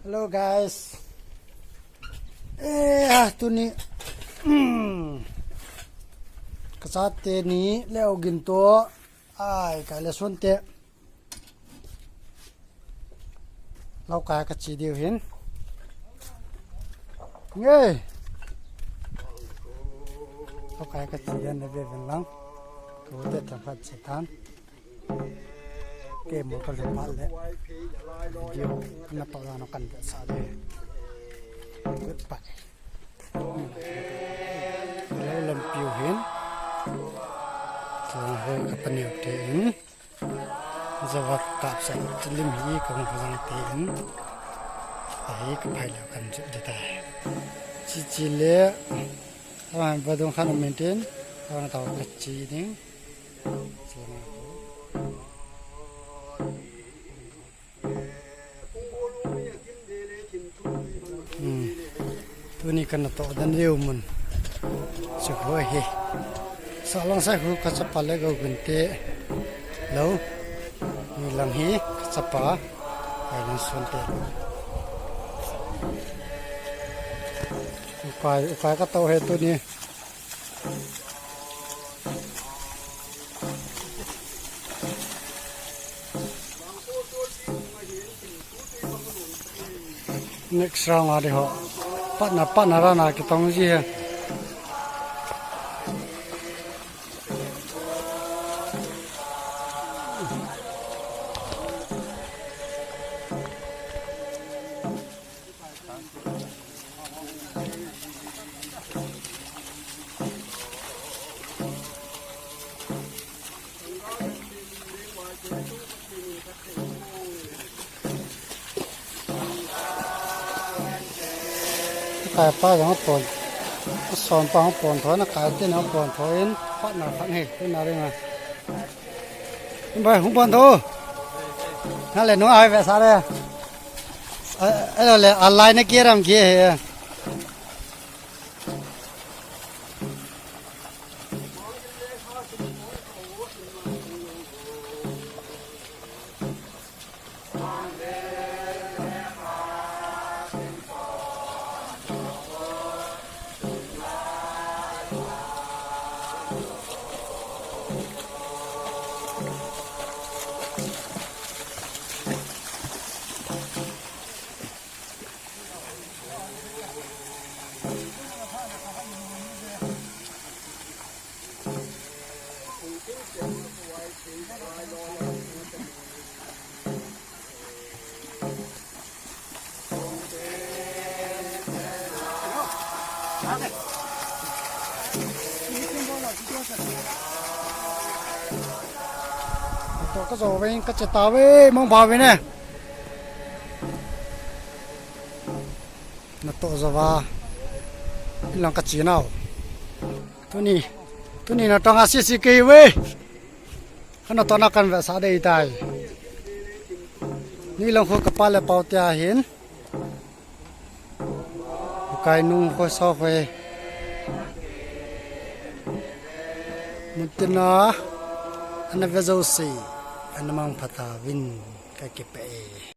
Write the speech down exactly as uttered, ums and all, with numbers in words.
Hello guys. Eh, ah, tuni. Hmm. Kachate ni leo gin to. Ai, kai le sun te. Lau kai kachi diu hin. Nge. Lau kai kachi diu na ve ven lang. Ko te thang khat se than. Ke mo ka le pa le. Video na pa la no kan sa de. Goodbye. Lo lampiu hin. Sa ho ka paneu te in. Java kap sa lim hi ka hung ka jang te in. Ahi ka phai le kan jut de tai. Chi chi le. Awan vadung khan maintain. Awan tau ka chi ding. Chi na. Hmm. Tuni kana to dan leu mun. Chu ho hi. Sa lang sa hu ka chapa le go gun te. Lo. Ni lang hi ka chapa. Ai lang sun te. Ukai, ukai ka to he tuni. Next round a di ho. Patna, patna rana kitong ji he. Kai pa jong pon. Son pa pon tho na kai te na pon tho in pa na khan he te na ring a. Bai hung pon tho. Na le no ai ve sa le. Ai lo le alai na kia ram kia he. To ka jo ve, ka che ta ve, mong ba ve ne. Na to jo va. Ilang ka chi nau. Tuni, tuni na tong a si si kei ve. Kana to na kan ve sa dei tai. Ni long khu ka pa le pau te a hin. Kai nung khu so khu. Mun tin a. Ana ve jo si. Ana mang pha ta vin. Ka kipe e.